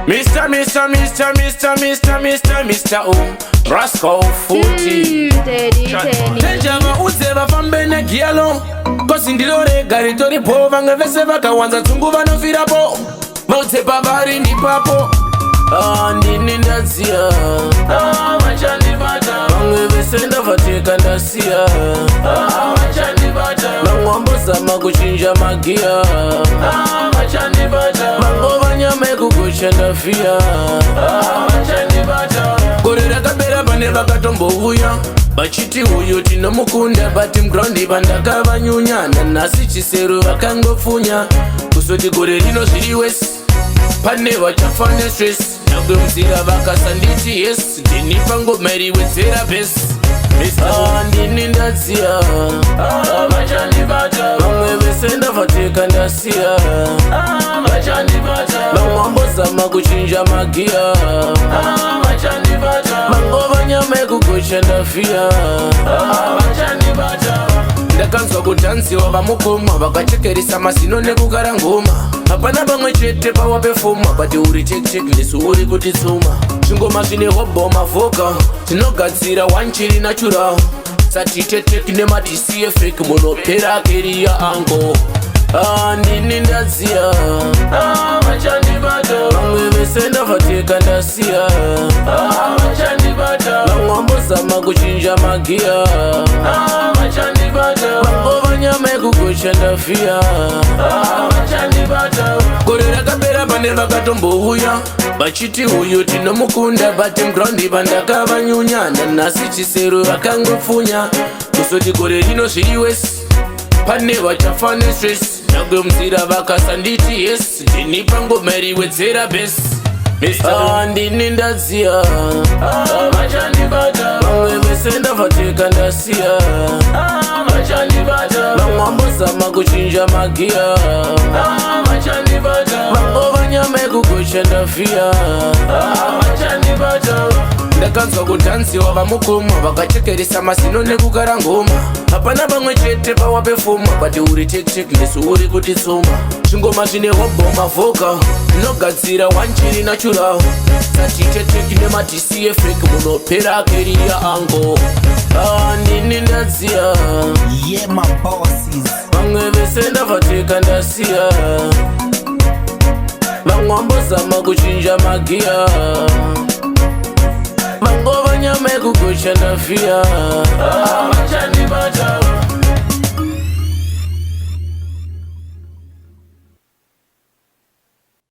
Mr. Mr. Mr. Mr. Mr. Mr. Mr. O Rascal futi. Teddy, Teddy. Teja vaudze vafambe negiyalo, 'cause ndiro rega ritoripo. Vamwe vese vakawanza dzungu, vanofirapo. Vaudze pavari ndipapo. Ah, ndini ndadziya. Ah, vachandibata. Vamwe vese ndavateka ndasiya. Ah, vachandibata. Vamwe vambozama kuchinja magiya. Ah, vachandibata. Vangova nyama yekugocha, ndafiya. Ah, vachandibata. Gore rakapera pane vakatombouya vachiti uyu tinomukunda, but muground vandakavanyunya. Nanhasi chisero vakangopfunya. Kuzoti gore rino zviri worse, pane vachafa nestress. Nyangwe munzira vakasanditi yes, ndini pangoma riwedzera bass. Ah, ndini ndadziya. Ah, vachandibata. Vamwe vese ndavateka ndasiya. Ah, vachandibata. Vamwe vambozama kuchinja magiya. Ah, vachandibata. Vangova nyama yekugocha, ndafiya. Ah, vachandibata. Ndakanzwa kudhanziwa vamukoma vakachekeresa mazino nekugara ngoma. Hapana pamwe chete pawapefoma, but uri check nesu uri kutitsuma. Zvingoma zvine hobho mavhoka, tinogadzira wanchiri natural. Satitetek nemadc efake, munopera career ango. Ah, ndini ndadziya. Ah, vachandibata. Vamwe vese ndavateka ndasiya. Ah, vachandibata. Vamwe vambozama kuchinja magiya. Ah, vachandibata. Vangova nyama yekugocha, ndafiya. Ah, vachandibata. Gore rakapera pane vakatombouya vachiti uyu tinomukunda, but muground vandakavanyunya. Nanhasi chisero vakangopfunya. Kuzoti gore rino zviri worse, pane vachafa nestress. Nyangwe munzira vakasanditi yes, ndini pangoma riwedzera bass. Ah, ndini ndadziya. Ah, vachandibata. Vamwe vese ndavateka ndasiya. Ah, vachandibata. Vamwe vambozama kuchinja magiya. Ah, vachandibata. Vangova nyama yekugocha, ndafiya. Ah, vachandibata. Ndakanzwa kudhanziwa vamukoma vakachekeresa mazino nekugara ngoma. Hapana pamwe chete pawapefoma, but uri check nesu uri kutitsuma. Zvingoma zvine hobho mavhoka, tinogadzira wanchiri natural. Satitetek nemadc efake, munopera career ango. Ah, ndini ndadziya. Yeah, my bosses. Vamwe vese ndavateka ndasiya. Vamwe vambozama kuchinja magiya. Vangova nyama yekugocha, ndafiya. Ah, vachandibata.